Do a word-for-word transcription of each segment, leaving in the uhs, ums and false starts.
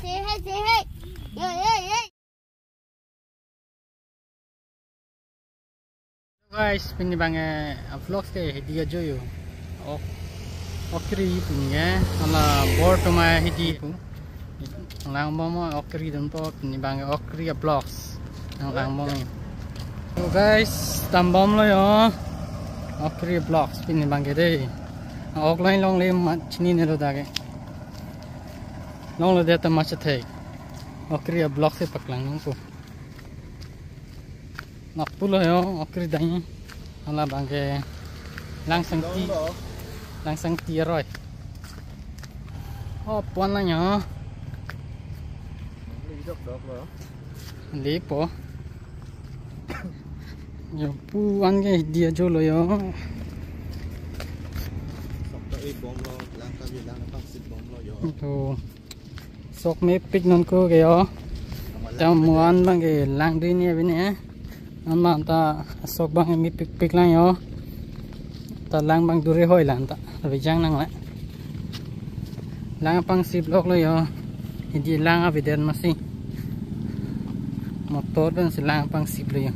Hey, hey, hey, hey. Yo, yo, yo. Guys, pini abang, eh, vlogs ke hidi ajoine. Ok, okri pini, eh, hala bor atum hidi pu. Langbom, okri dunpo, pini abang okri vlogs. Nanglangbom. So guys, dambomlo yo. Okri vlogs pini abang ke dei. Ok line longle ma chinine lo dak ke. Longlo dei ta machethek. Okri vlogs si paklang nangpo. Nokpulo yo, okri dang. Hala abang ke lang sangti. Lang sangti aroi. Oh, puan lang yo. Lepo. Yo, puan ke hidi ajoine lo yo. Sok ta e bomlo, lang kami lang pangsit bomlo yo. To. Sok mepik non ko ke yo. Jam muan abang ke lang dini abini, eh. Anma ta sok abang mepikpik lang yo. Ta lang abang dure hoi lang ta. Abijang nang la. Lang pangsi blok lo yo. Hidi lang avedet masi. Motor pen si lang pangsi lo yo.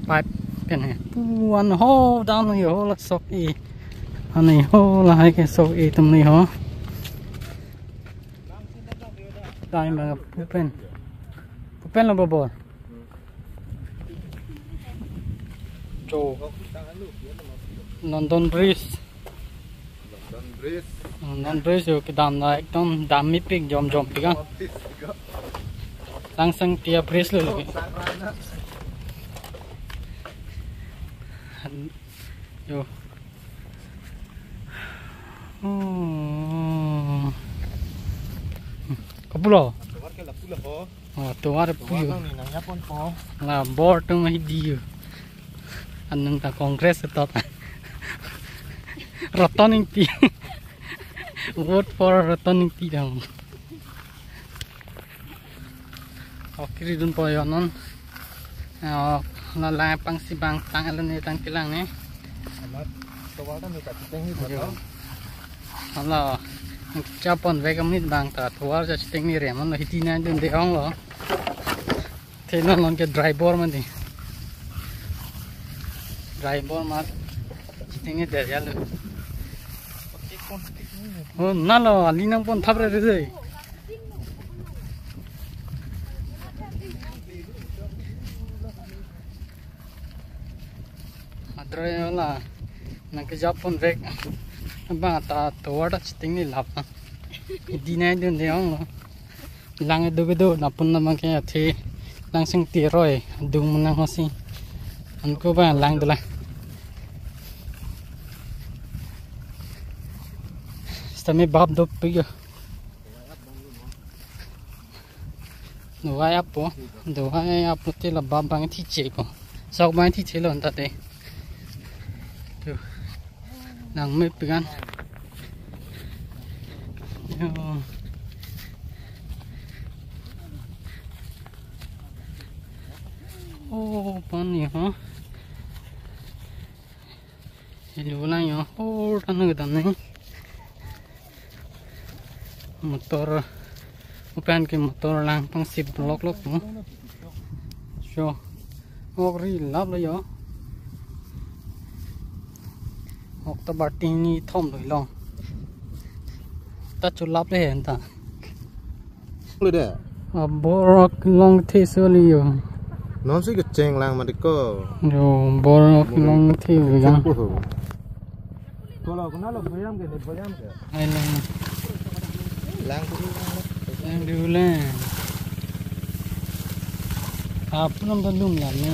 Pipe pen he. Puan ho down yo la sok e. Ani ho lahai ke sok e atum ni ho. Time abang pupen. Pupen lo bobor. Jo. London Bridge. London Bridge. London Bridge yo kedam na ekdom dam mepik jom jom pik an. Lang sangti a-bridge lo lagi. Yo. Oh. Kapulo? Tovar ke lapu laho. Oh, tovar pu yo. Tovar nang ni nang yapon po. La bor atum hidi yo. Anung ta Congress ketot. Ratan Engti. Vote for Ratan Engti dong. Okri dunpo yo non. Oh, la lang pangsi abang tang alo ni tang kelang ni. Amat tovar ta ni kachiteng ni. Yo. Hala, chapon vek amonit abang ta tovar chachiteng ni rem lo hidi nangdunde ong lo. Thena lon ke driver mati. Driver mat chiteng ni der ya lo. Oh, nalo, ali nangpon thap re re. Adroi yo la, nang kejapon vek. Abang ta tovar ta chiteng ni lap. Hidi nangdunde ong lo. Lang do do na pun na abang ke athe lang sangti aroi dung nang masi. Anko abang lang dela. Sitame bap dopik yo. Dovai appo, dovai appo te la bap abang thiche ko. Sok abang thiche lo anta te. To. Lang mepik an. Yo. Oh, pani ha. Helo lang yo. Oh, tan kedam ni. Motor. Upan ke motor lang pangsi blok lok mo. So. Okri lap lo yo. Ok ta barting ni thom lo long. Ta chulap le hen ta. Lo de. Abor ok long the so li yo. Non si kecheng lang mati ko. Yo, bor ok long the vegan. Cheng po ho. Kolo, kunalo, boyam ke, boyam ke. Ai lang. Lang dulu, lang. Lang dulu lang. Apun ta lum lang ni.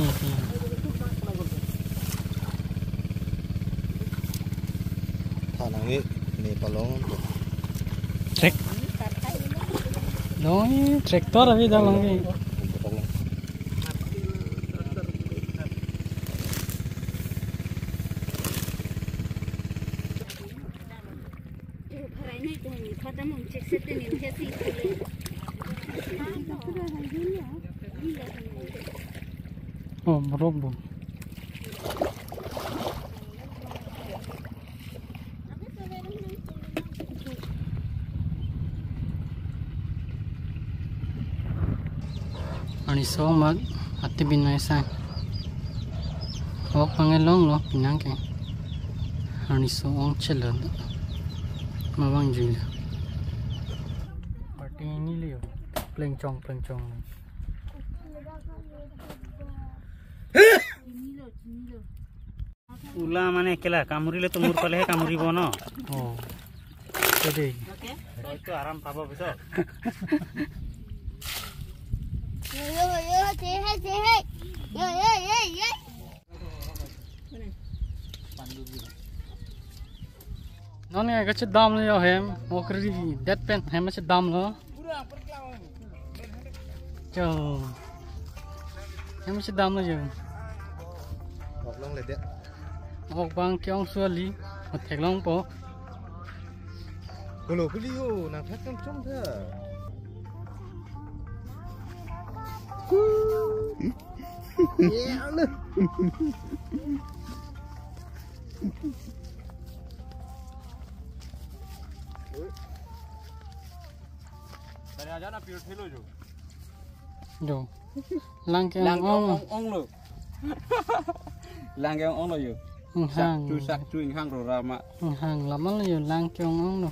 Thanang ni, ni palong. Trek. Long ni, tractor avi dak long ni. Oh, borok bo. Arniso mat ati bin mai sang. Ok pangelong lo pinang ke. Arniso ong chelo. Mabang jui lo. Party ini liyo. Plengchong, plengchong. Ula mane kela kamuri le tumur pale he kamuri bono. Oh. Jadi. Itu aram pabo bisa. Yo, yo, yo, say hi, say hi. Yo, yo, yo, yo. Non nge kachedam lo yo hem, mokri det pen hem chedam lo. Cho. Hem chedam lo yo. Oklong le det. Ok bang ke-ong suali, matheklong po. Kulo kuli yo, nang thak kam chom tha. Ye, alo. Dari aja na pir thilo jo. Jo. Lang ke-ong ong lo. Lang ke-ong ong lo yo. Sak chu, sak chu inghang ro rama. Inghang lama lo yo lang ke-ong ong lo.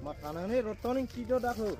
Mathanang ni rotoning kido dak ho.